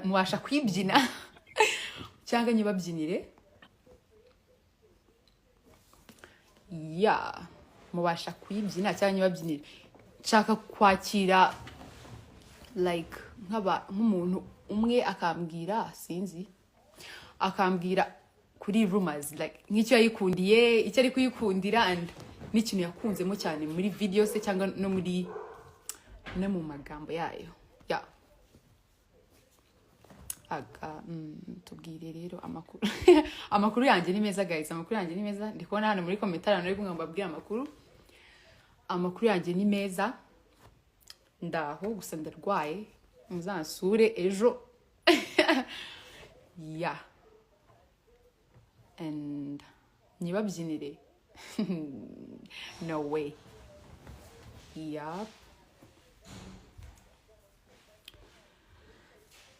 Mubasha kuyibyina cyangwa nyibabyinire? Ya, mubasha kuyibyina cyangwa nyibabyinire? Nshaka kwakira like nk'aba nk'umuntu umwe akambwira, sinzi, akambwira kuri Rumors, like nk'icyo yayikundiye, icyo ari kuyikundira, and n'ikintu yakunzemo cyane muri video se cyangwa no mu magambo yayo. Ya, aga tubwire rero amakuru. Amakuru yanjye ni meza, guys, amakuru yanjye ni meza. Ndi kubona hano muri commentaire abantu bari kumwe ngo mbabwire amakuru. Amakuru yanjye ni meza, ndaho, gusa ndarwaye, muzansure ejo. Yeah, and nyibabyinire? No way. Yeah.